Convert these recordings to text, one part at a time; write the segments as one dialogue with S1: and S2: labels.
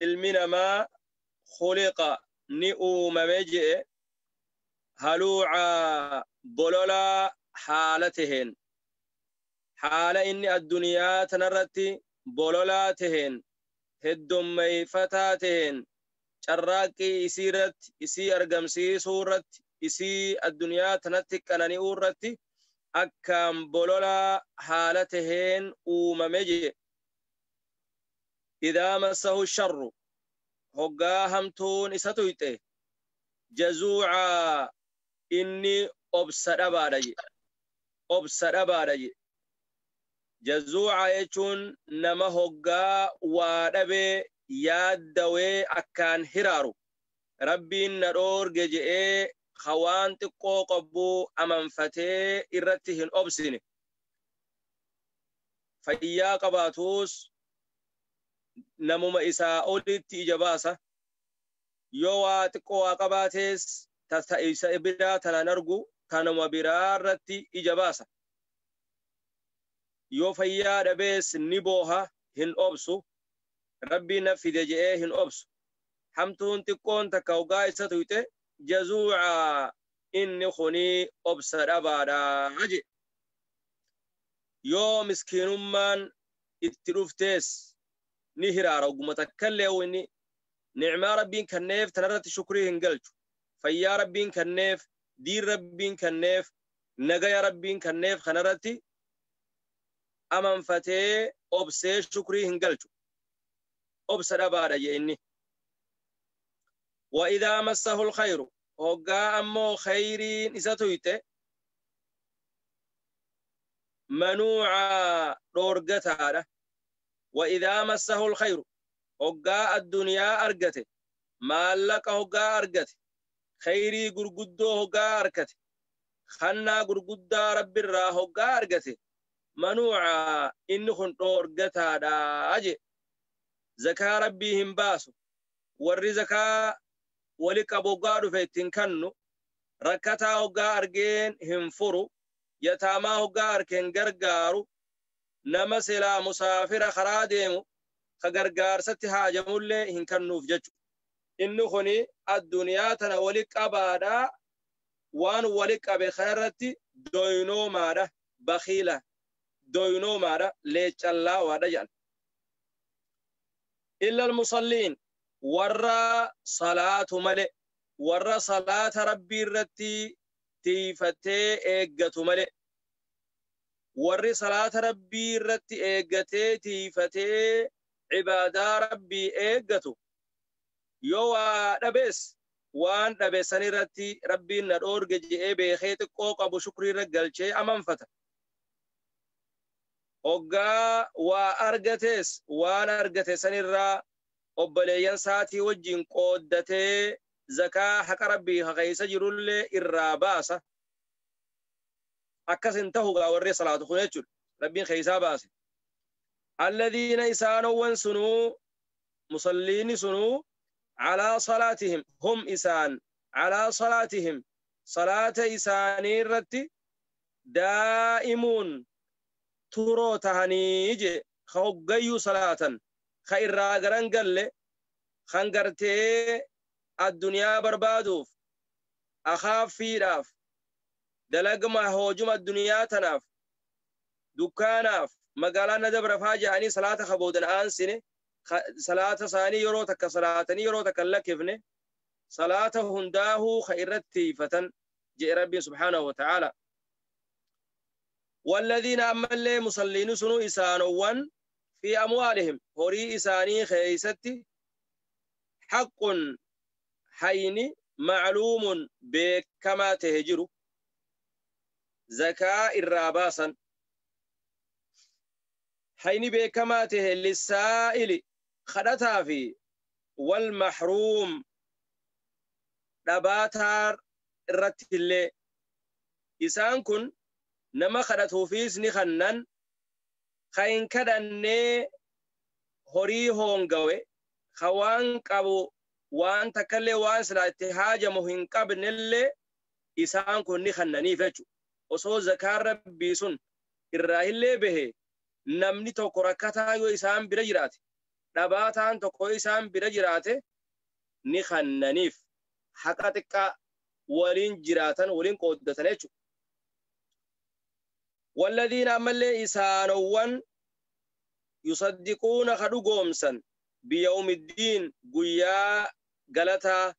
S1: Ilmi namaa khuliqa ni uumame je'e haluucaa bololaa haala teheen, haala inni addunyaa tanarratti bololaa teheen, heddommeeyfataa teheen, carraaqqii isii irratti, isii argamsiisuu irratti, isii addunyaa tanatti qanani'uu irratti akkaan bololaa haala teheen uumame je'e. Idaa massahu sharru, hoggaa hamtuun isa tuyxe, jazuucaa, inni obsa dhabaadha jedhe. Obsa dhabaadha jedhe. Jazuucaa jechuun nama hoggaa waa dhabee yaaddawee akkaan hiraaru, Rabbiin na dhoorge je'ee ka waan xiqqoo qabu amanfatee irratti hin obsine. Fayyaa qabaatuus namuma isaa olitti ija baasa. Yoo waa xiqqoo waa qabaatees ta ta isa biraa tanaan argu tanuma biraa irratti ija baasa. Yoo fayyaa dhabees ni booha, hin obsu. Rabbiin na fide je'ee hin obsu. Hamtuun xiqqoon takka hoggaa isa tuyxe jazuuca, inni kuni obsa dhabaadha je'e. Yoo miskiinummaan itti dhuftees ni hiraara, ogguma takkallee inni ni'maa Rabbiin kanneef tanarratti shukrii hin galchu. Fayyaa Rabbiin kanneef, diin Rabbiin kanneef, nagaya Rabbiin kanneef kanarratti amanfatee obsee shukrii hin galchu. Obsa dhabaadha jee inni. Wa idhaa massahul khayru, hoggaa ammoo khayriin isa tuyxe, manuucaa, dhoorgataadha. Wa idhaa massahul khayru, hoggaa addunyaa argate, maallaqa hoggaa argate, khayrii gurguddoo hoggaa arkate, khannaa gurguddaa Rabbirraa hoggaa argate, manuucaa, inni kun dhoorgataadha jee. Zakaa Rabbii hin baasu. Warri zakaa wali qabu hoggaa dhufe itti hin kannu. Rakkataa hoggaa argeen hin furu. Yataamaa hoggaa arke hin gargaaru. Nama silaa musaafira karaa deemu ka gargaarsatti haajamullee hin kannuuf jechu. Inni kuni addunyaa tana wali qabaadha, waan wali qabe kanarratti doynoomaadha, bakhiila, doynoomaadha, leeccallaawaadha jedhan. Illa almusalliin, warra salaatu male, warra salaata Rabbii irratti tiiyfatee eeggatu male. Warri salaata Rabbii irratti eeggatee tiiyfatee ibaadaa Rabbii eeggatu, yoo waa dhabees waan dhabe san irratti Rabbiin na dhoorge je'ee beekee xiqqoo qabu shukrii irra galchee amanfata. Hoggaa waa argatees waan argate san irraa obboleeyyan isaatii wajjiin qooddatee zakaa haqa Rabbii ka keessa jirullee irraa baasa. Akkas hin tahu gaa warri salaatu kun jechuudha. Rabbiin keessaa baase. Alladhiina, isaanowwan sunuu, musalliini sunuu, calaa salaatihim, hum isaan, calaa salaatihim, salaata isaanii irratti, daa'imuun, turoo tahanii jee, ka hoggayyuu salaatan, ka irraa garan galle, kan gartee addunyaa barbaaduuf, akhaaffiidhaaf, dalagma hoojuma addunyaa tanaaf, dukkaanaaf, magaalaa na dabra faa ja'anii salaata ka boodan aansine, ka salaata isaanii yeroo takka salaatanii yeroo takka hin lakkifne, salaata hundaahuu ka irratti tiiyfatan je'e Rabbiin subhaanahu wa ta'aalaa. Walladhiina, ammallee musalliini sunuu isaanowwan, fi amwaalihim, horii isaanii keeysatti, haqqun, hayni, ma'luumun, beekamaa tahe jiru, zakaa irraa baasan. Hayni beekamaa tahe lissaa'ili, kadhataa fi, wal mahruum, dhabaataa irrattillee. Isaan kun nama kadhatuufiis ni kannan, ka hin kadhannee horii hoongawe, ka waan qabu waan takkallee waan silaa itti haajamu hin qabnellee isaan kun ni kannaniif jechuudha. Osoo zakaan Rabbii sun irraa illee bahe namni tokko rakkataa yoo isaan bira jiraate, Dhabaataan tokko isaan bira jiraate ni kannaniif. Haqa xiqqaa waliin jiraatan waliin qooddatan jechuudha. Walladhiina ammallee isaanowwan yusaddiquuna ka dhugoomsan biyawmiddiin guyyaa galataa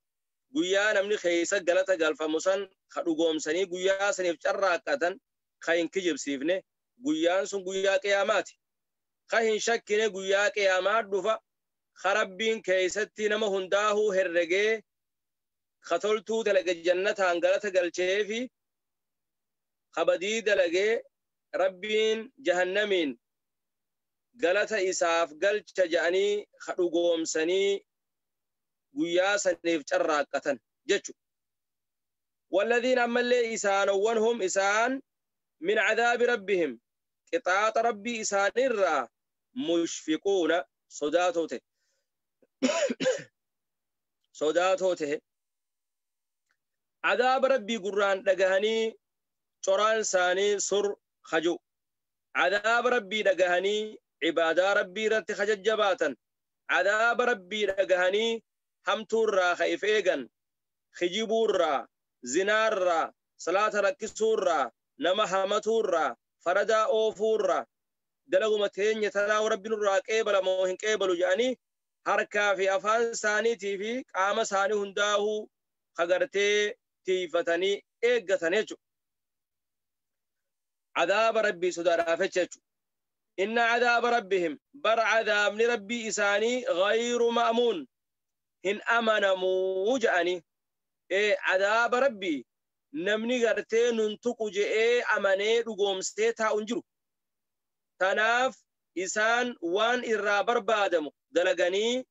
S1: guyyaa namni keessa galata galfamu san ka dhugoomsanii guyyaa saniif carraaqqatan ka hin kijibsiifne guyyaan sun guyyaa qiyaamaati. Ka hin shakkine guyyaa qiyaamaa dhufa ka Rabbiin keessatti nama hundaahuu herregee ka toltuu dalage jannataan galata galcheefi ka badii dalagee Rabbiin jahannamiin galata isaaf galcha ja'anii ka dhugoomsanii guyyaa saniif carraaqqatan jechu. Walladhiina ammallee isaanowwan hum isaan min cadaabi rabbihim qixaaxa rabbii isaanirraa mushfiquuna sodaatoo ta'e. Sodaatoo ta'e. Cadaaba rabbii gurraan dhagahanii coraan isaanii sur haju. Cadaaba rabbii dhagahanii cibaadaa rabbii irratti hajajjabaatan. Cadaaba rabbii dhagahanii hamtuurraa ka if eegan, kijibuurraa, zinaarraa, salaata rakkisuurraa, nama hamatuurraa, faradaa oofuurraa, dalaguma teenya tanaa rabbi nurraa qeebala moo hin qeebalu jedhanii harkaa fi afaan isaaniitii fi qaama isaanii hundaahuu kagartee tiifatanii eeggatan jechuudha. Cadaaba rabbii sodaadhaaf jechuudha. Inna cadaaba rabbihim bar cadaabni rabbii isaanii ghayru ma'muun hin amanamuu jedhanii. Cadaaba rabbii namni gartee nun tuqu je'ee amanee dhugoomsee taa'u hin jiru. Tanaaf isaan waan irraa barbaadamu dalaganii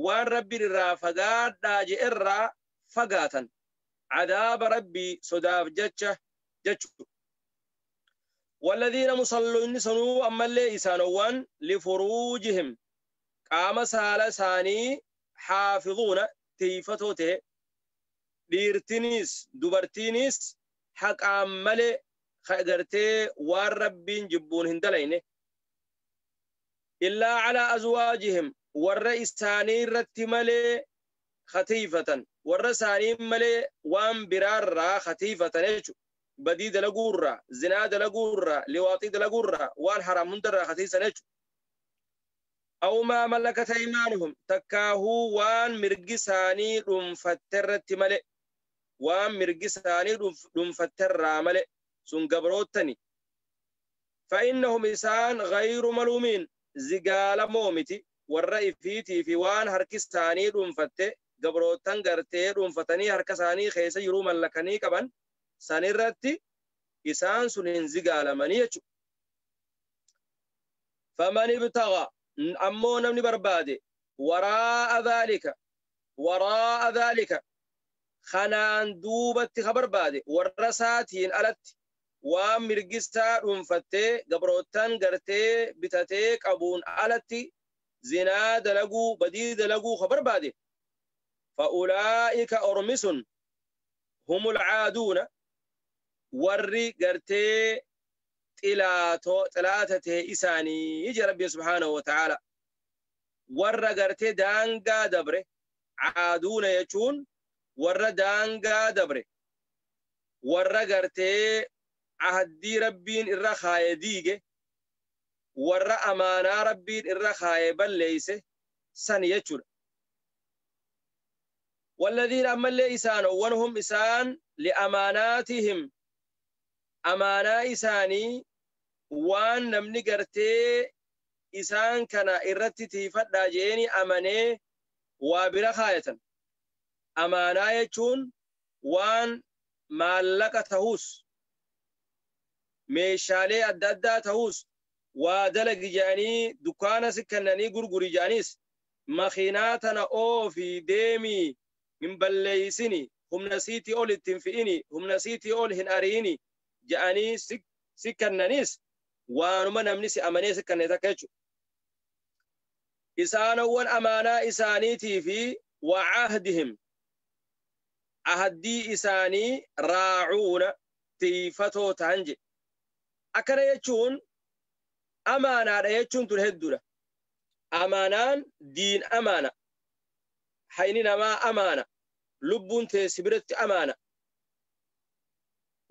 S1: waan rabbiin irraa fagaadhaa je'erraa fagaatan. Cadaaba rabbii sodaaf jecha jechuudha. Walladhiina musalloonni sanuu ammallee isaanowwan lifuruujihim qaama saala isaanii xaafizuuna tiifatoo ta'e dhiirtinis dubartiinis haqaan malee gartee waan rabbiin jibbuun hin dalayne. Illaa calaa azwaajihim warra isaanii irratti malee khatiifatan warra isaanii malee waan biraarraa khatiifatan jechuudha. Badii dalaguurraa, zinaa dalaguurraa, liwaaxii dalaguurraa waan haraam hundarraa khatiisan jechuudha. Aw maa malakat aymaanuhum takkaahuu waan mirgi isaanii dhuunfatterratti malee waan mirgi isaanii dhuunfatterraa malee sun gabroottani. Fa'innahum isaan ghayru maluumiin zigaalamoo miti warra ifiitii fi waan harki isaanii dhuunfatte gabroottan gartee dhuunfatanii harka isaanii keessa jiruu mallakanii qaban sanirratti isaan sun hin zigaalamanii jechuudha. Faman ibtagaa ammoo namni barbaade waraa'a dhaalika kanaan duubatti ka barbaade warra isaatiin alatti waan mirgisaa dhuunfattee gabroottan gartee bitatee qabuun alatti zinaa dalaguu badii dalaguu ka barbaade fa'ulaa'ika ormi sun humul caaduuna warri gartee xilaata ta'e isaanii ija rabbiin subhaanahu wa ta'aala warra gartee daangaa dabre caaduuna jechuun warra daangaa dabre warra gartee ahaddii rabbiin irra kaaye diige warra amaanaa rabbiin irra kaaye balleeyse san jechuudha. والذين أما إسان ونهم إسان لأماناتهم أمانا إساني وان نمني قرتي إسان كان إرتي تيفت جيني أماني وابرا خاية أمانا يجون وان مالك تهوس meeshaalee adda addaa ta'us waa dalagi jedhanii dukkaana si kennanii gurguri jedhaniis makiinaa tana oofii deemii hin balleeysini humna siitii ol ittiin fi'ini humna siitii ol hin ariini jedhanii si kennaniis waanuma namni si amanee si kenne takka jechuudha. Isaanowwan amaanaa isaaniitii fi wacahdihim ahaddii isaanii raacuuna tiifatoo ta'an jedhe. Akkana jechuun amaanaadha jechuun tun hedduudha. Amaanaan diin amaana, hayni namaa amaana, lubbuun teessi biratti amaana.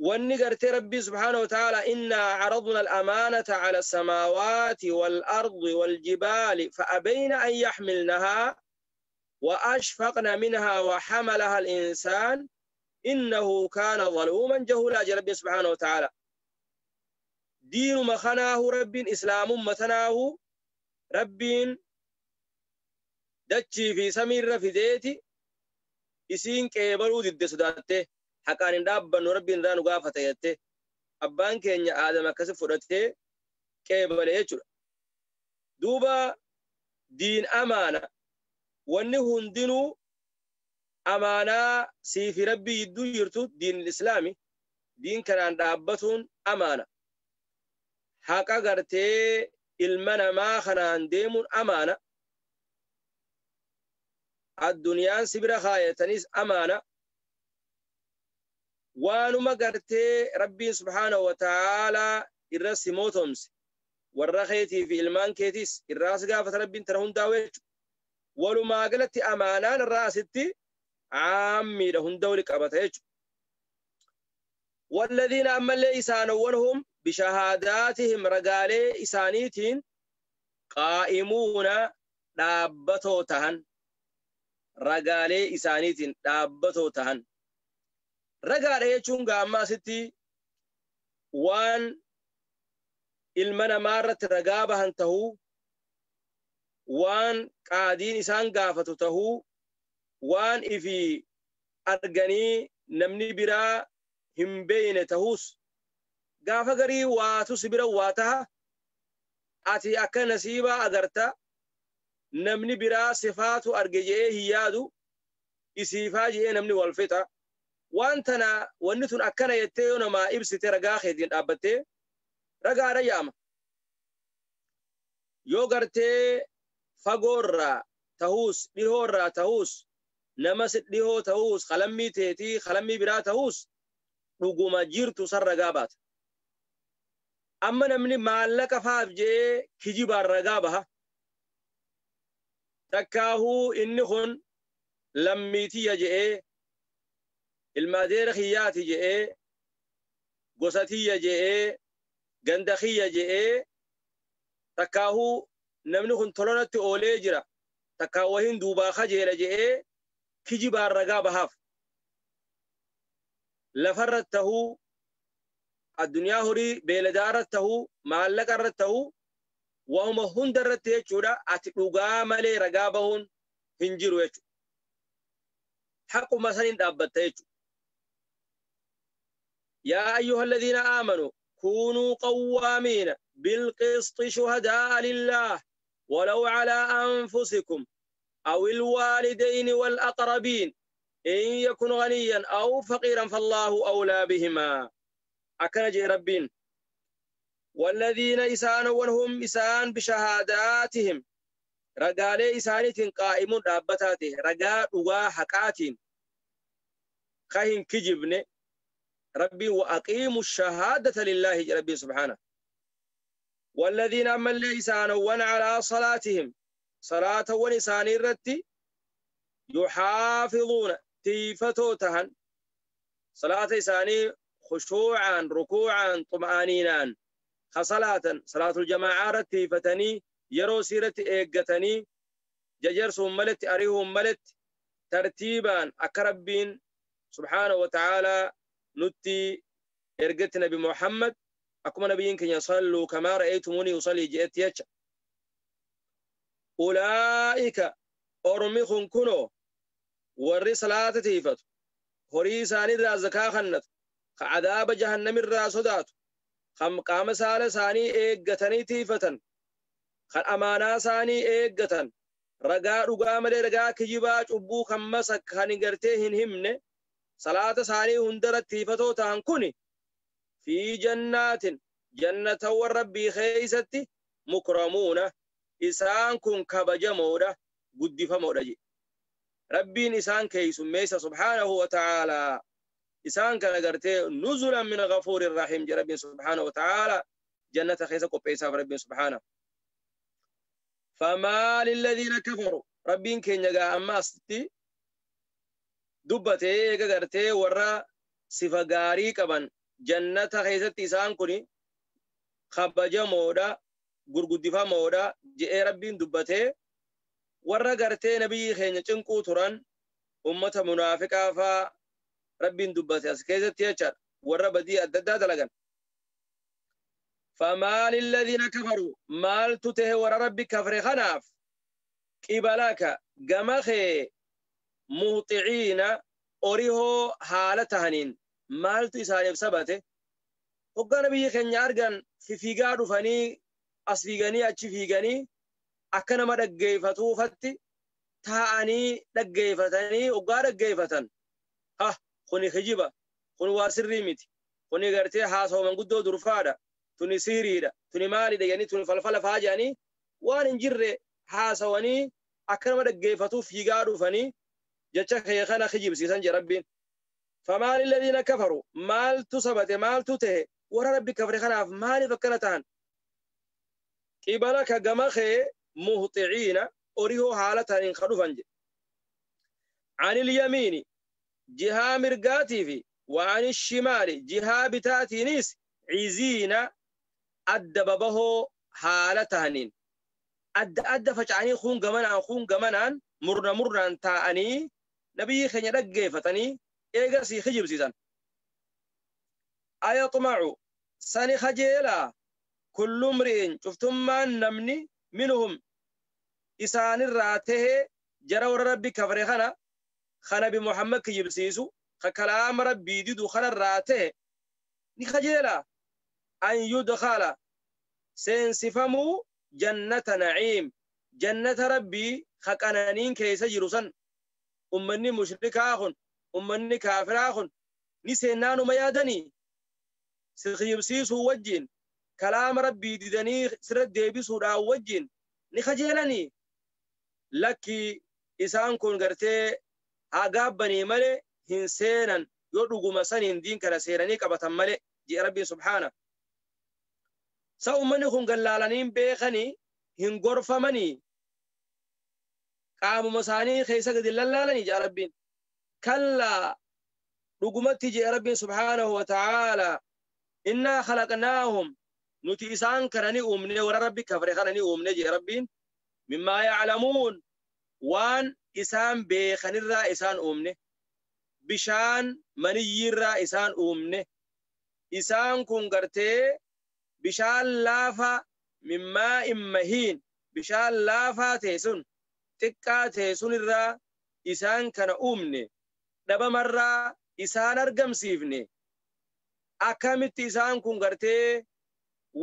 S1: Wanni gartee Rabbii subhaanahu wa ta'ala innaa caradna al-amaanata cala samaawaati wal-ardi wal-jibaali fa'abayna an yaxmilnahaa wa ashfaqna minhaa wa xamalaha al-insaan innahu kaana zaluuman jahuulaa jedhe Rabbiin subhaanahu wa ta'ala. Diinuma kanaahu Rabbiin islaamumma tanaahu Rabbiin dachii fi samiirra fideeti isiin qeebaluu didde sodaatte haqaan hin dhaabbannu Rabbiin irraa nu gaafata jette abbaan keenya Aadam akkasi fudhatee qeebale jechuudha. Duuba diin amaana wanni hundinuu amaanaa siifi Rabbii jidduu jirtu diin islaami diin kanaan dhaabbatuun amaana. Haqa gartee ilma namaa kanaan deemuun amaana. Addunyaan si bira kaayatanis amaana. Waanuma gartee Rabbiin subhaanahu wa ta'aalaa irra si mootomse warra keetii fi ilmaan keetiis irraa si gaafata Rabbiin tana hundaa'u jechuudha. Walumaa galatti amaanaan irraa asitti caammiidha hunda wali qabata jechuudha. والذين أما اللي إسانوهم بشهاداتهم رجالي إسانيتين قائمون دابتو تهن رجالي إسانيتين دابتو تهن رجالي يجون قاما ستي وان ilma namaarratti ragaa bahan tahuu waan qaadiin isaan gaafatu tahuu waan ifi arganii namni biraa hin beeyne tahuus gaafa garii waatu si bira waa taha ati akka nasiibaa agarta namni biraa sifaatu arge je'ee hin yaadu isiifaa je'ee namni wal fixa waan tana wanni tun akkana jettee yoo namaa ibsite ragaa keetiin dhaabbattee ragaadha yaama. Yoo gartee fagoorraa tahuus dhihoorraa tahuus nama si dhihoo tahuus qalammii teetii qalammii biraa tahuus dhuguma jirtu san ragaa baata. Amma namni maallaqa faaf je'ee kijibaan ragaa baha. Takkaahuu inni kun lammiitiyya je'ee ilma adeera kiyyaati je'ee gosatiyya je'ee ganda kiyya je'ee takkaahuu namni kun tolonatti oolee jira takkaa wahin duubaa kajeela je'ee kijibaan ragaa bahaaf. Lafarratti tahuu addunyaa horii beeladaa irratti tahuu maallaqa irratti tahuu waanuma hunda irratti jechuudha ati dhugaa malee ragaa bahuun hin jiru jechuudha. Haquma saniin dhaabbatta jechuudha. Yaa ayyuha alladhiina aamanuu كونوا قوامين بالقسط شهداء لله ولو على أنفسكم أو الوالدين والأقربين إن يكن غنيا أو فقيرا فالله أولى بهما. أكنج ربين والذين إسان وهم إسان بشهاداتهم رجال إسانة قائم رابطاته رجاء حقات خهن كجبن ربي وأقيموا الشهادة لله ربي سبحانه. والذين أما اللي ون على صلاتهم صلاة ونسان الرتي يحافظون تيفتوتهن صلاة إساني خشوعا ركوعا طمأنينا خصلاة صلاة الجماعة رتي فتني يرو سيرة إيقتني ججرسهم ملت أريهم ملت ترتيبا أكربين سبحانه وتعالى نتي إرقت نبي محمد أكما نبيين كن يصلوا كما رأيتموني أصلي جئت يتش. أولئك أرمخن كنو وري صلاة تيفت هوري ساني را زكاة خنت عذاب جهنم الرا صدات خم قام سال ساني إيقتني تيفتن خم أمانا ساني إيقتن رقا رقا ملي رقا كجباج أبو خمسك خنقرتهن همني صلاة ساني هندرت تيفتو تهنكني في جنات جنة والربي خيستي مكرمون إسان كن كبجمودة قد فمودة ربي إسان كيس ميسا سبحانه وتعالى إسان كان قرتي نزلا من غفور الرحيم ربي سبحانه وتعالى جنة خيسة قبيسة ربي سبحانه. Famaa lilladhiina kafaru Rabbiin keenya gaa amma asitti dubbatee eega gartee warra sifa gaarii qaban jannata keessatti isaan kun kabajamoodha gurguddifamoodha je'ee Rabbiin dubbatee warra gartee nabiyyi keenya cinquu turan ummata munaafiqaa faa Rabbiin dubbate as keessatti jechaadha warra badii adda addaa dalagan. Famaa lilladhiina kafaru maaltu tahe warra Rabbi kafre kanaaf qibalaka gama kee muhxiciina orihoo haala tahaniin maaltu isaaniif sabate hoggaa nabiyyi keenya argan fifiigaa dhufanii as fiiganii achi fiiganii akka nama dhaggeeffatuufatti taa'anii dhaggeeffatanii hoggaa dhaggeeffatan ha kuni kijiba kuni waa sirrii miti kuni gartee haasawaa manguddoo durfaadha tuni siiriidha tuni maalidha jedhanii tuni falfala faa jedhanii waan hin jirre haasawanii akka nama dhaggeeffatuuf fiigaa dhufanii jecha kee kana kijibsiisan jedhe Rabbiin. Famaa lilladhiina kafaru maaltu sabate maaltu tahe warra Rabbi kafre kanaaf maaliif akkana tahan qibalaka gama kee muhxiciina orihoo haala tahaniin ka dhufan jedhe. Anil yamiini jihaa mirgaatii fi wa anil shimaali jihaa bitaatiinis ciziina adda babahoo haala tahaniin adda adda faca'anii kuun gamanaan kuun gamanaan murna murnaan taa'anii nabiyyi keenya dhaggeeffatanii eegasii kijibsiisan. Ayaxmacu sani kajeelaa kullu mri'in cuftummaan namni minhum isaanirraa tahee jara warra Rabbi kafre kana ka nabi Muhammad kijibsiisu ka kalaama Rabbii didu kanarraa tahe ni kajeelaa an yudkhala seensifamuu jannata naciim jannata Rabbii ka qananiin keessa jiru san ummanni mushrikaa kun ummanni kaafiraa kun ni seennaanuma yaadanii si kijibsiisuu wajjin kalaama Rabbii didanii sirra deebisuudhaan wajjin ni kajeelanii lakki isaan kun gartee haa gaabbanii malee hin seenan yoo dhuguma saniin diin kana seenanii qabatan malee jedhe Rabbiin subhaana. Sa ummanni kun gallaalaniin beekanii hin gorfamanii qaamuma isaanii keessa gadi lallaalanii jedhe Rabbiin. Kallaa dhugumatti jedhe Rabbiin subhaanahu wa ta'aalaa innaa khalaqnaahum nuti isaan kana ni uumne warra Rabbi kafre kana ni uumne jedhe Rabbiin mimmaa ya'lamuun waan isaan beekanirraa isaan uumne bishaan maniyyiirraa isaan uumne isaan kun gartee bishaan laafaa mimmaa mahiin bishaan laafaa ta'e sun xiqqaa ta'e sunirraa isaan kana uumne dhabamarraa isaan argamsiifne akkamitti isaan kun gartee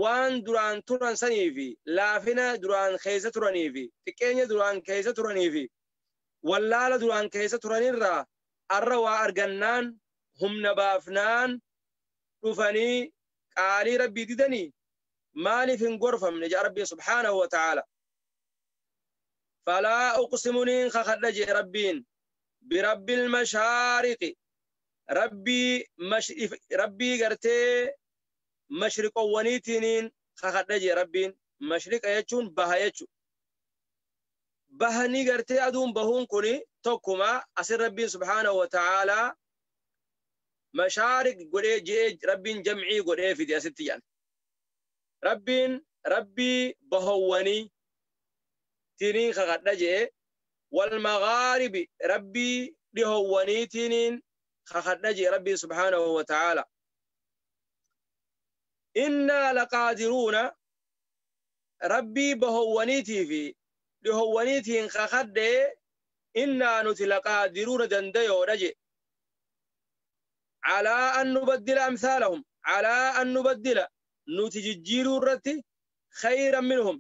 S1: waan duraan turan sanii fi laafina duraan keessa turanii fi xiqqeenya duraan keessa turanii fi wallaala duraan keessa turanirraa arra waa argannaan humna baafnaan dhufanii qaalii Rabbii didanii maaliif hin gorfamne jedha Rabbiin subhaanahu wa ta'aala. Falaa uqsimu niin kakadha jedhe Rabbiin birabbil mashaariqi Rabbii gartee mashriqowwaniitiin kakadha jedhe Rabbiin mashriqa jechuun baha jechuudha. Bahanii gartee aduun bahuun kuni tokkuma asin Rabbiin subhaanahu wa ta'aalaa mashaariq godhee jedhee Rabbiin jamcii godhee fide asitti jedhan. Rabbiin Rabbii bahowwanii tiniin kakadha jedhe wal maghaaribi Rabbii dhihowwanii tiniin kakadha jedhe Rabbiin subhaanahu wa ta'aalaa. Innaa laqaadiruuna Rabbii bahowwaniitii fi dhihowwaniitiin kakadhee innaa nuti laqaadiruuna dandayoodha jedhe. Calaa an nubaddila amthaalahum calaa an nubaddila nuti jijjiiruu irratti khayran minhum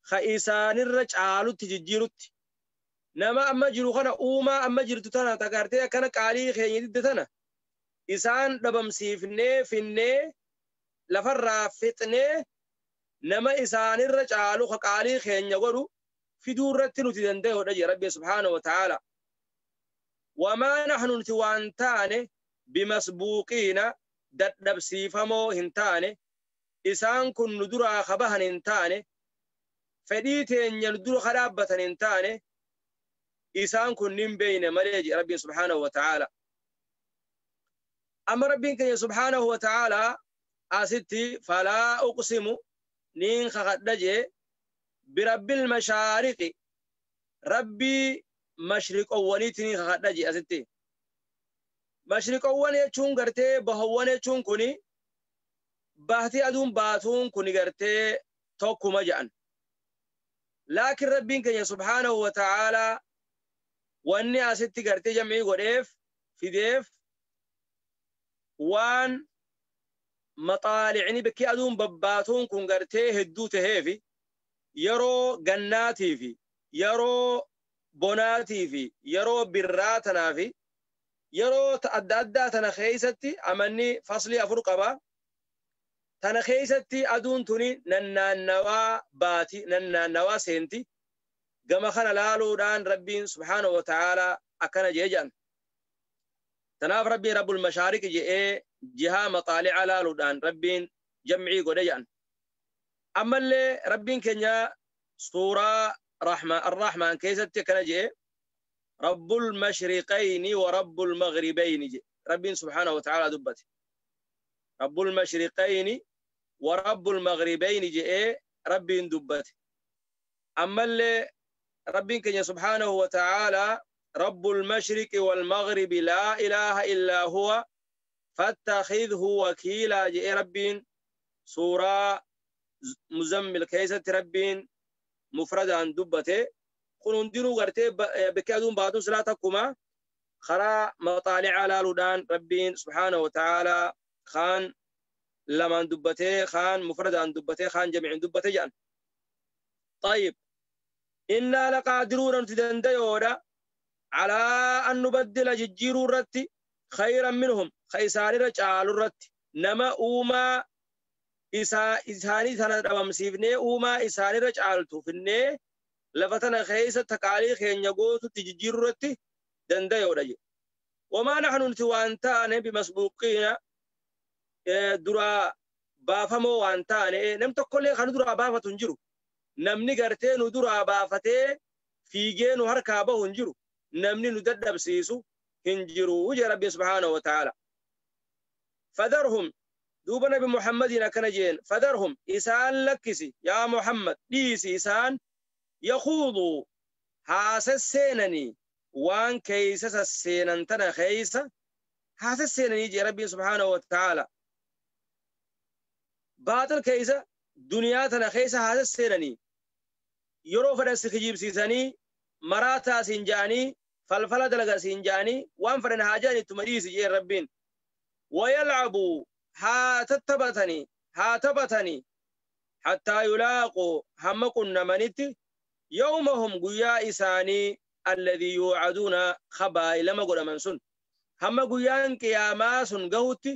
S1: ka isaanirra caalutti jijjiirutti nama amma jiru kana uumaa amma jirtu tana tagartee akkana qaalii keenya didde tana isaan dhabamsiifnee finnee lafarraa fixnee nama isaanirra caalu ka qaalii keenya godhu fiduu irratti nuti danda'uudha jedhe Rabbi subhaanahu wa ta'aala. Wamaa nahnu nuti waan taane bimasbuuqiina dadhabsiifamoo hin taane isaan kun nu duraa kabahan hin taane Fedhii teenya nu dura kadhaabbatan hin taane isaan kunnin beeyne malee jedhe Rabbiin subhaanahu wa ta'aala. Amma Rabbiin keenya subhaanahu wa ta'aala asitti falaa uqsimu niin kakadha jee birabbil mashaariqi Rabbii mashriqowwaniitti niin kakadha jee asitti. Mashriqowwan jechuun gartee bahowwan jechuun kuni bahtii aduun baatuun kuni gartee tokkuma jedhan. Laakiin Rabbiin keenya subhaanahu wa ta'aala wanni asitti gartee jam'ii godheef fideef waan maxaalicni bakki aduun babbaatuun kun gartee hedduu taheefi yeroo gannaatii fi yeroo bonaatii fi yeroo birraa tanaa fi yeroo adda addaa tana keeysatti amanni faslii 4 qaba. Tana keeysatti aduun tuni nannaannawaa baati nannaannawaa seenti. Gama kana laaluudhaan Rabbiin subhaanahu wa ta'aalaa akkana jee jedhan. Tanaaf Rabbiin Rabbul Mashaariqi je'ee jihaa maxaalica laaluudhaan Rabbiin jam'ii godhe jedhan. Ammallee Rabbiin keenya suuraa Arrahmaan keessatti akkana je'e Rabbul Mashriqayni wa Rabbul Maghribayni je'e. Rabbiin subhaanahu wa ta'aalaa dubbate. Rabbul Mashriqayni wa Rabbul Maghribayni je'ee Rabbiin dubbate. Ammallee Rabbiin keenya subhaanahu wa ta'aalaa Rabbul Mashriqi wal Maghribi laa ilaaha illaa huwa fattakhidhu wakiilaa je'ee Rabbiin suuraa Muzammil keessatti Rabbiin mufradaan dubbate. Kun hundinuu gartee bakki aduun baatuun silaa takkuma karaa maxaalicaa laaluudhaan Rabbiin subhaanahu wa ta'aalaa kaan lamaan dubbatee kaan mufradaan dubbatee kaan jamiicin dubbate jedhan. Tayyib. Innaa laqaadiruuna nuti dandayoodha calaa an nubaddila jijjiiruu irratti khayran minhum ka isaanirra caalu irratti nama uumaa isaanii tana dhabamsiifnee uumaa isaanirra caaltu finnee lafa tana keessa taqaalii keenya gootutti jijjiiruu irratti dandayoodha jedhe. Wamaa naxnu nuti waan taane bimasbuuqiina duraa baafamoo waan taane nam tokkollee kan duraa baafatu hin jiru. Namni gartee nu duraa baafatee fiigee nu harkaa bahu hin jiru. Namni nu dadhabsiisu hin jiru jee Rabbi subhaanahu wa ta'aala. Fadarhum duuba Nabi Muhammadiin akkana jeen fadarhum isaan lakkisi yaa Muhammad dhiisi isaan yakhuuduu haa sesseenanii waan keeysa sasseenan tana keeysa haa sesseenanii jee Rabbiin subhaanahu wa ta'aala. Baaxil keeysa duniyaa tana keeysa haa sesseenanii yeroo fedhan si kijibsiisanii maraataa siin ja'anii falfala dalaga siin ja'anii waan fedhan haa ja'an ittuma dhiisi jeen Rabbiin. Wayalcabuu haa tattabatanii haa taphatanii hattaa yulaaquu hamma qunnamanitti yawmahum guyyaa isaanii alladhii yuucaduuna kabaa'ilama godhaman sun hamma guyyaan qiyaamaa sun gahutti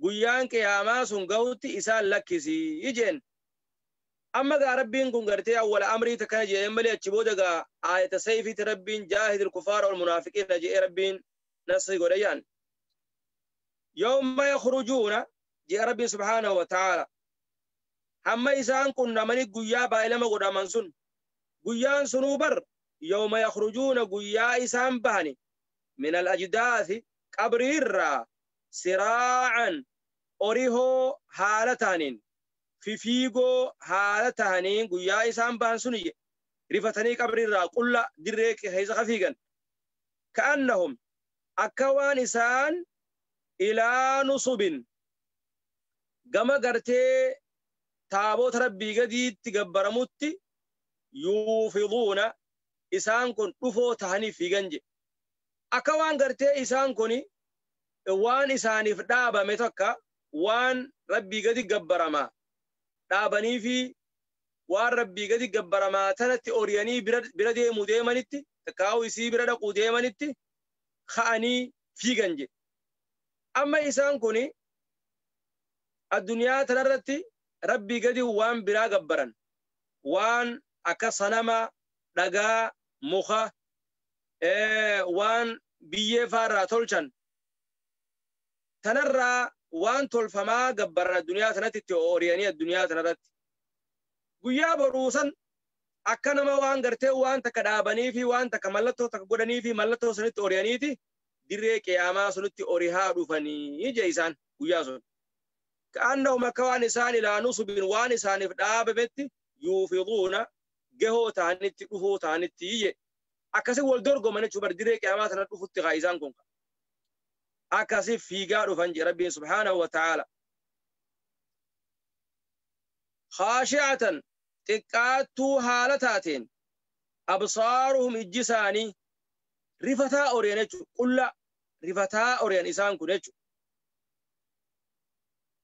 S1: guyyaan qiyaamaa sun gahutti isaan lakkisii jeen. Amma gaa Rabbiin kun gartee awwala amrii takkana jedheen malee achi booda gaa aayata sayfiitti Rabbiin jaahidil kufaara wal munaafiqiina jedhee Rabbiin nasri godhe jedhan. Yawma yakhrujuuna jedhe Rabbiin subhaanahu wa ta'aala. Hamma isaan qunnamanii guyyaa baay'ilama godhaman sun guyyaan sunuu bar yawma yakhrujuuna guyyaa isaan bahani min al ajdaathi qabriirraa siraacan orihoo haala ta'aniin fifiigoo haala ta'aniin guyyaa isaan bahan sun iyye rifatanii qabriirraa qulla dirree keessa kafiigan. Ka'annahum akka waan isaan ilaa nusubin gama gartee taabota Rabbii gadiitti gabbaramutti yuufiduuna isaan kun dhufoo tahanii fiigan jedhe. Akka waan gartee isaan kun waan isaaniif dhaabame takka waan Rabbii gadi gabbaramaa dhaabanii fi waan Rabbii gadi gabbaramaa tanatti oriyanii bira deemuu deemanitti takkaa'uu isii bira dhaquu deemanitti ka'anii fiigan jedhe. Amma isaan kun addunyaa tanarratti Rabbii gadi waan biraa gabbaran waan akka sanama dhagaa muka waan biyyee faarraa tolchan tanarraa waan tolfamaa gabbaran addunyaa tanatti itti oriyanii addunyaa tanarratti guyyaa boruusan Akka nama waan gartee waan takka dhaabanii fi waan takka mallattoo takka godhanii fi mallattoo sanitti ori'aniiti dirree qiyaamaa sunitti orihaa dhufanii je isaan guyyaa sun. Ka'annahum akka waan isaan ilaa nusubin waan isaaniif dhaabametti yuufiduuna gahoo ta'anitti dhufoo ta'anitti je. Akkasi wal dorgoman jechuu bar dirree qiyaamaa sana dhufutti kaa isaan kun. Akkasi fiigaa dhufan je Rabbiin subhaanahu wa ta'aala. Khaashi'atan xiqqaattuu haala taateen absaaruhum ijji isaanii rifataa ori'an jechuudha. Qulla rifataa ori'an isaan kun jechuudha.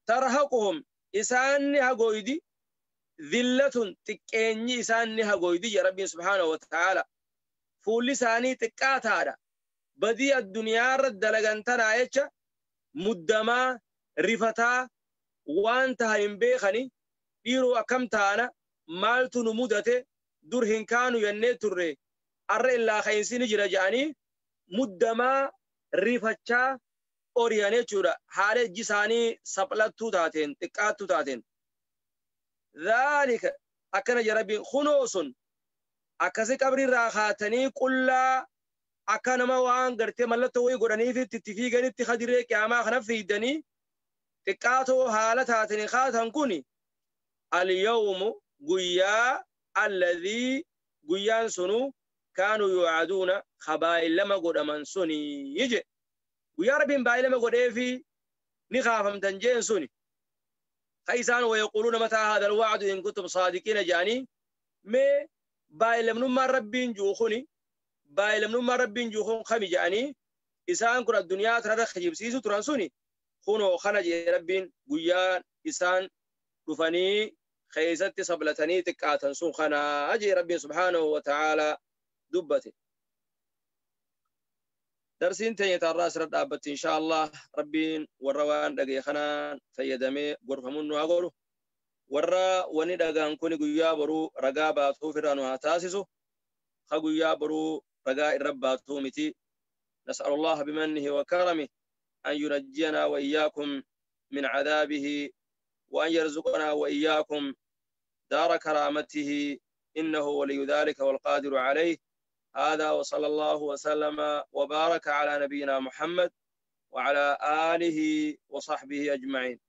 S1: Tarhaquhum isaan ni hagoydi dhillatun xiqqeenyi isaan ni hagoydi jedha Rabbiin subhaanahu wa ta'aala. Fuulli isaanii xiqqaataadha. Badii addunyaarra dalagan tanaa jecha muddamaa rifataa waan taha hin beekani dhiiroo akkam taana maaltu nu mudate dur hin kaanu jennee turre arra illaa ka'insi ni jira jedhanii muddamaa rifachaa ori'an jechuudha. Haala ijji isaanii saphalattuu taateen xiqqaattuu taateen. Dhaalika akkana jedha Rabbiin kunoo sun akkasi qabriirraa kaatanii qullaa akka nama waan gartee mallattoo wayii godhaniif itti fiiganitti hadiree qiyaamaa kana fiidanii xiqqaatoo haala taatanii kaatan kuni al-yawmu guyyaa alladhii guyyaan sunuu kaanuu yuucaduuna kabaayilama godhaman sunii je. Guyyaa Rabbiin baay'ilama godheefi ni kaafamtan jeen suni. Ka isaan wayaquuluuna mataa haadha alwacdu in kuntum saadiqiina jedhanii mee baay'ilamnummaan Rabbiin jiru kuni baay'ilamnummaan Rabbiin jiru kun kami jedhanii isaan kun addunyaa tanarra kijibsiisu turan suni kunoo kana jee Rabbiin guyyaan isaan dhufanii keessatti sablatanii xiqqaatan sun kanaa jee Rabbiin subhaanahu wa ta'aalaa dubbate. Darsiin teenya taarraa asirra dhaabbatti inshaa Allah Rabbiin warra waan dhagaye kanaan fayyadamee gorfamuun nu haa godhu. Warra wani dhagaan kuni guyyaa boruu ragaa baatuuf irraa nu haa taasisu. Ha guyyaa boruu ragaa irra baatuu miti. نسأل الله بمنه وكرمه أن ينجينا وإياكم من عذابه وأن يرزقنا وإياكم دار كرامته إنه ولي ذلك والقادر عليه. هذا وصلى الله وسلم وبارك على نبينا محمد وعلى آله وصحبه أجمعين.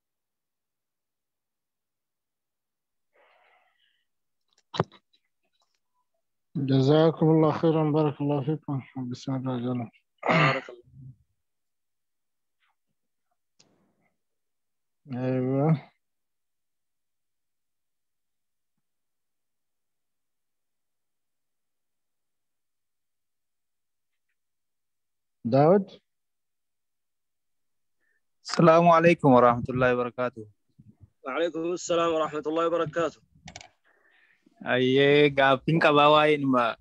S2: جزاكم الله خيرا، بارك الله فيكم. بسم الله الرحمن الرحيم.
S1: بارك الله.
S2: أيوة. داود.
S3: السلام عليكم ورحمة الله وبركاته.
S1: وعليكم السلام ورحمة الله وبركاته.
S3: Ayyee gaaffiin qabaa waa'eenuma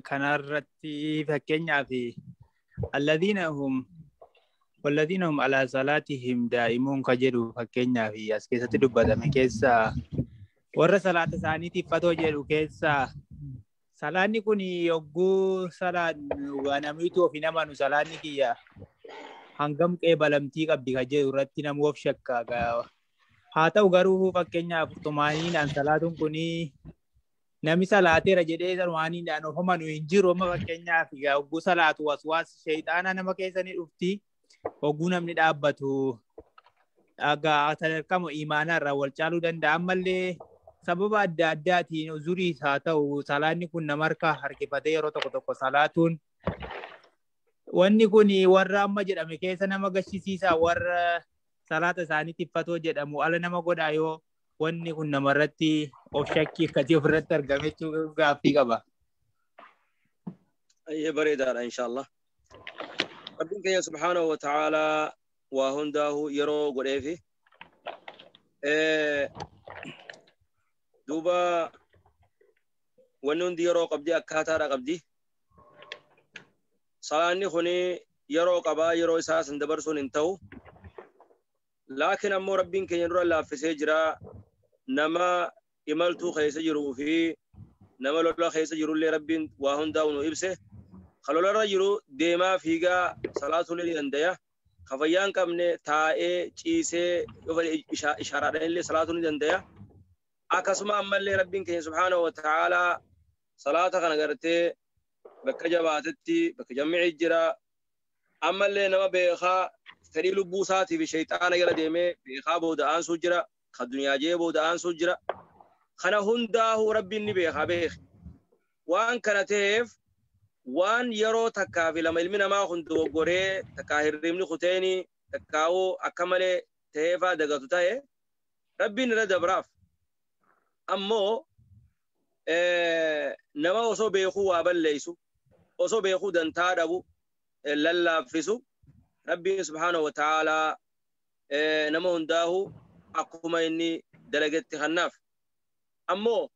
S3: kanarratti fakkeenyaaf alladhiina hum walladhiina hum alaa salaatihim daa'imuun ka jedhu fakkeenyaaf as keessatti dubbatame keessa warra salaata isaaniitiif fatoo jedhu keessa salaanni kun yogguu salaan namiitu of hin amanu salaanni kiyya hangam qeebalamtii qabdi ka jedhu irratti namuu of shakka. Haa ta'u garuu fakkeenyaaf xumaaniidhaan salaatuun kun namni salaateera jedhee xumaaniidhaan of amanu hin jiru. Amma fakkeenyaaf yogguu salaatu waswaas sheexaana nama keessa ni dhufti. Hogguu namni dhaabbatu sadarkaa imaanaa irraa wal caaluu danda'a. Ammallee sababa adda addaatiin uzuriis haa ta'u salaanni kun nama harka harkifatee yeroo tokko tokko salaatuun wanni kun warra amma jedhame keessa nama gashisiisa warra salaata isaaniitiif fatoo jedhamu ala nama godhaa yoo wanni kun namarratti of shakkii akkasii ofirratti argame jechuun gaaffii qaba.
S1: Ayyee bareedaadha inshaallah. Rabbiin keenya subhaanahu wa ta'aalaa waa hundaahu yeroo godheefi. Duuba wanni hundi yeroo qabdi akkaataadha qabdi. Salaanni kuni yeroo qabaa yeroo isaa san dabarsuun hin ta'u. Laakiin ammoo Rabbiin keenya dura laaffisee jira nama imaltuu keessa jiruu fi nama lola keessa jirullee Rabbiin waa hundaa'u nu ibse. Ka lolarra jiru deemaa fiigaa salaatuullee ni danda'a. Ka fayyaa hin qabne taa'ee ciisee yoo fedhe ishaaraadhaan illee salaatuu ni danda'a. Akkasuma ammallee Rabbiin keenya subhaanahu wa ta'aalaa salaata kana gartee bakka jabaatetti bakka jammi'i jira. Ammallee nama beekaa fedhii lubbuu isaatii fi shayxaana jala deemee beekaa booda aansuu jira. Ka duniyaa jee booda aansuu jira. Kana hundaa'uu Rabbiin ni beekaa beeke. Waan kana ta'eef waan yeroo takkaa fi lama ilmi namaa kun dogoggoree takkaa hirribni kuteenii takkaa'uu akka malee ta'eefaa dagatu ta'e Rabbiin irra dabraaf. Ammoo nama osoo beekuu waa balleessu osoo beekuu dantaa dhabu lallaaffisu Rabbiin subhaanahu wa ta'aalaa nama hundaa'uu akkuma inni dalagetti kannaaf. Ammoo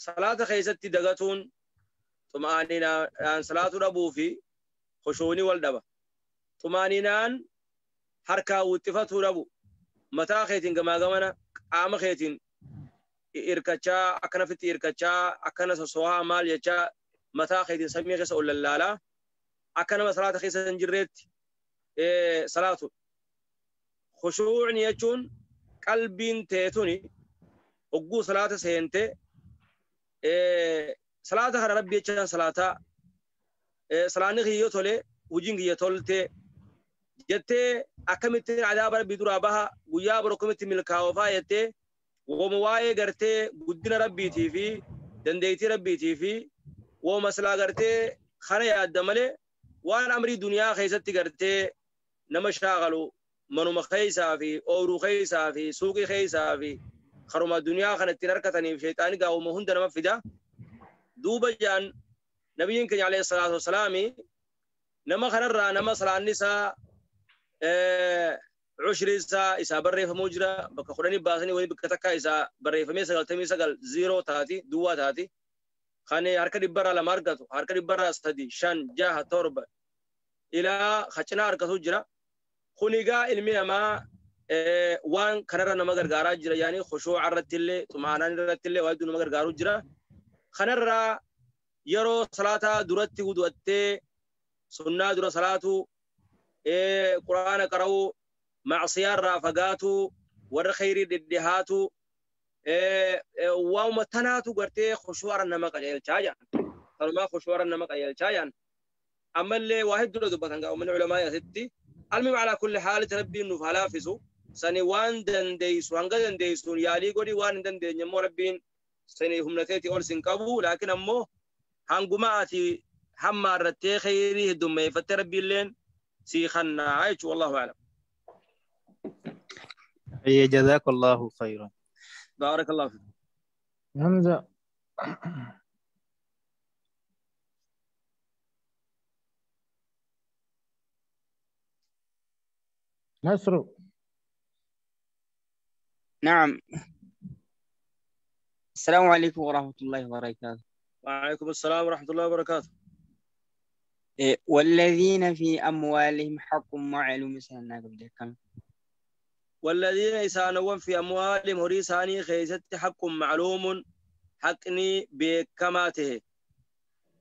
S1: salaata keessatti dagatuun xumaaninaan salaatuu dhabuu fi khushuunii wal dhaba. Xumaaninaan harkaa wuxxifatuu dhabu. Mataa keetiin gamaa gamana qaama keetiin hirkachaa akkana fitti hirkachaa akkana sosohaa maal jechaa mataa keetiin samii keessa ol lallaalaa akka nama salaata keessa hin jirreetti salaatu. Khushuucni jechuun qalbiin teetuni hogguu salaata seente salaata kana Rabbi jechaan salaataa salaanni kiyya tole hojiin kiyya tolte jettee akkamittiin adaaba Rabbii duraa baha guyyaa bor akkamitti milkaa'oofaa jettee wooma waa'ee gartee guddina Rabbiitii fi dandeettii Rabbiitii fi wooma silaa gartee kana yaadda malee waan amrii duniyaa keessatti gartee nama shaaqalu manuma keessaa fi ooyiruu keessaa fi suuqii keessaa fi karuma duniyaa kana ittiin harkataniif shayxaani gaa'uma hunda nama fida. Duuba jaan nabiyyiin keenya alayhi salaatu wasalaami nama kanarraa nama salaanni isaa cushri isaa isaa barreeffamuu jira bakka kudhanii baasanii walii bakka takkaa isaa barreeffamee 99 0 taati duwwaa taati. Kan harka dhibbarraa 2 argatu harka dhibbarraa 3 5 6 7 ilaa kacinaa argatu jira. Kun egaa ilmi namaa waan kanarra nama gargaaraa jira yaani khushuuca irratti illee xumaanaan irratti illee waa hedduu nama gargaaruu jira. Kanarraa yeroo salaataa duratti wudu'attee sunnaa dura salaatuu quraana qara'uu macsiyaarraa fagaatuu warra khayrii dhidhihaatuu waanuma tanaatu gartee khushuuca nama qajeelchaa jedhan. Kanumaa khushuuca nama qajeelchaa jedhan. Ammallee waa hedduudha dubbatan gaa uummanni culamaa asitti. Almuhim alaa kulli haali Rabbiin nuuf haa laaffisu. Sani waan dandeessu hanga dandeessuun yaalii godhi waan hin dandeenye immoo Rabbiin sani humna teetii ol sin qabu. Laakiin ammoo hanguma ati hamma irrattee khayrii heddummeeffattee Rabbiilleen sii kannaa jechuudha. Wallahu a'lam.
S3: Jazakallahu khayran.
S1: Baarakallahu fiik.
S2: Hamza. نصر.
S4: نعم. السلام عليكم ورحمة الله وبركاته.
S1: وعليكم السلام ورحمة الله وبركاته.
S4: والذين في أموالهم حق معلوم سنة كم.
S1: والذين يسانون في أموالهم هريساني خيست حق معلوم حقني بكماته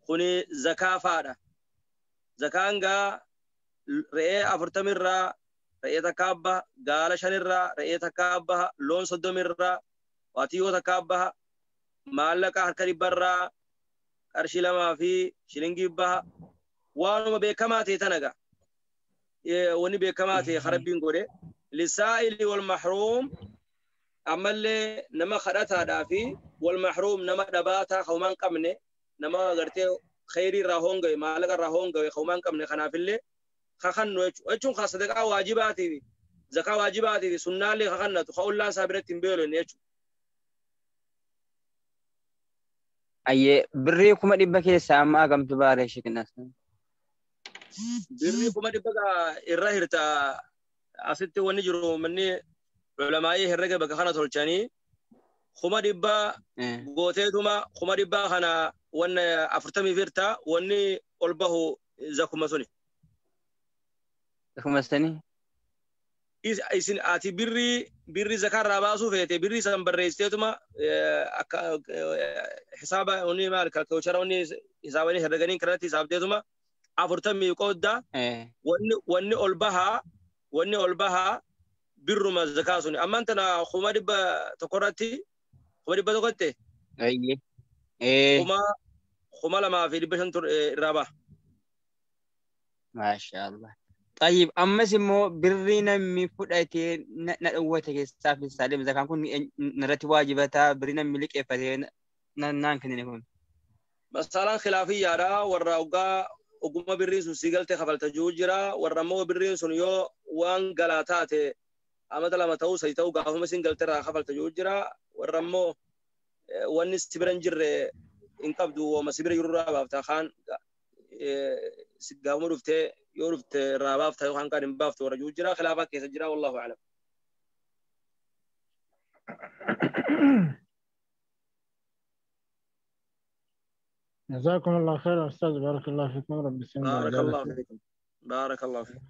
S1: خني زكاة فارة زكاة رئي أفرتمرة رئي تكابة قال شنرة رئي تكابة لون صدمرة واتيو تكابة مالك هركري برا قرشي لما في شلنجي بها وانما بكماته تنقى وني بكماته خربين قولي للسائل والمحروم أما اللي نما خدتها دافي والمحروم نما دباتها خومان قمني نما غرتي خيري راهونغي مالك راهونغي خومان قمني خناف اللي خخنو اچون خاص صدقه واجباتي زكاه واجباتي سنة اللي خخنتو خول لا صابرت بيلو نيچو
S4: اي بري كما دبا كيسا ما قمت باري شكنا
S1: بري كما دبا الراهرتا asitti wanni jiru manni ulamaa'ii herrega bakka kana tolchanii 100,000 gooteetuma 100,000 kana wanna 40 firta wanni ol bahu zakuma suni.
S4: Zakuma sani?
S1: Isin ati birri zakarraa baasuu feete birri san barreessiteetuma akka hisaaba wanni maal kalkuleeshara wanni hisaabanii herreganii kanatti hisaabdeetuma 40 qoodda wanni ol bahaa wanni ol bahaa Birruma zakaa suni ammaan tana 100,000 irratti 100,000 tte
S4: Ayyee. Ee.
S1: 2,500 irraa baha.
S4: Maashaallah. Tayyib ammas immoo birrii namni fudhatee na dhowwate keessaa fi saalim zakaan kun narratti waajibataa birrii namni liqeeffatee naan kennine kun.
S1: Masaalaan khilaafiyyaadha warra hoggaa ogummaa birriin sun sii galtee kafalta jiru jira warra immoo birriin sun yoo waan galaa taate amata 2 ta'uu 3 ta'uu gaafuma siin galtee irraa kafalta jiru jira warra immoo wanni si bira hin jirre hin qabdu wooma si bira jiru irraa baafta kaan gaafuma dhuftee yoo dhufte irraa baafta yookaan kaan hin baaftu warra jiru jira khilaafaa keessa jira wallahu a'lam.
S2: جزاكم الله خير أستاذ بارك الله فيكم رب يسلمك.
S1: بارك الله فيكم. بارك الله فيكم.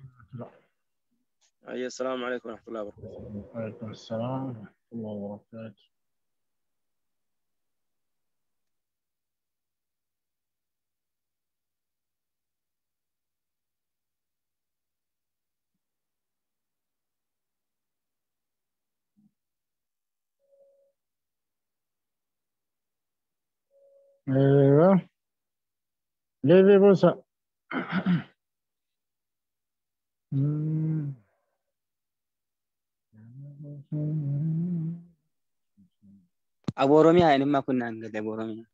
S1: السلام عليكم ورحمة الله وبركاته.
S2: وعليكم السلام ورحمة الله وبركاته. ايوه ليفي بوسا.
S4: أبو روميا يعني ما كنا نقول أبو روميا.